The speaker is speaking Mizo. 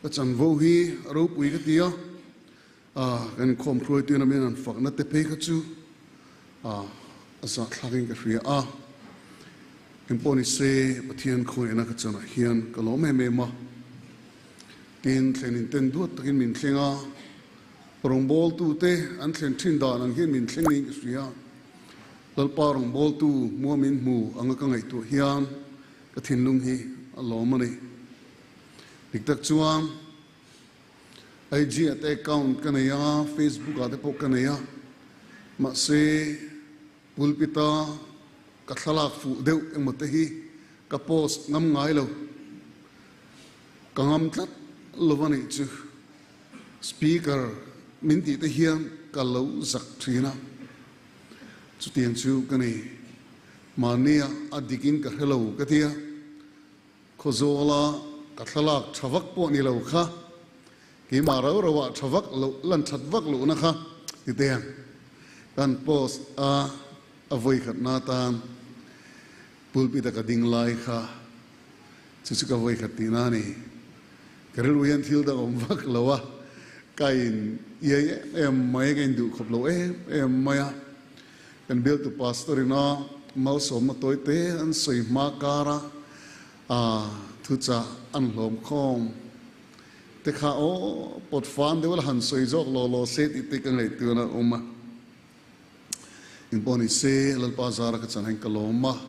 Ka chanvo hi a ropui ka ti a, kan inkhawm hruaitu in a min an fakna te phei kha chu a zahthlakin ka hria a. Engpawh ni se Pathian khawngaihna ka chanah hian ka lawm em em a. Tin, thlen in ten duat takin min thleng a, rawngbawltute an thlen thin dan ang hian min thleng niin ka hria. Lalpa rawngbawltu hmua min hmu anga ka ngaihtuah hian ka thinlung hi a lawm a ni. Dik tak chuan IG ah te account ka nei a, Facebook ah te pawh ka nei a, mahse pulpit a ka thlalak fuh deuh engmaw te hi ka post ngam ngai lo. Ka ngam tlat lo a nih chu. Speaker min tih te hian ka lo zak thin a, chutiang chu ka nei. Mahnia a dikin ka hre lo ka ti a, Khawzawla ka thlalak tha vak pawh ni lo kha, keimah rau rauah tha vak loh, lan that vak lohna kha ti teh ang. Kan post a a vawikhatna atan pulpit a ka ding lai kha Chu chu ka vawi khat tihna a ni. Ka rilru hian thil dang awm vak lo a, ka in iai em em mai, ka in duh khawp lo em em mai a. Kan bialtu pastor ina malsawmna tawi te an sawi hma kar a, aa thuchah an hlawm khawm te kha aw pawt fan deuh la han sawi zawk law law se tih te ka ngaihtuahna a awm a. Engpawh ni se Lalpa zara ka chan hian ka lawm a.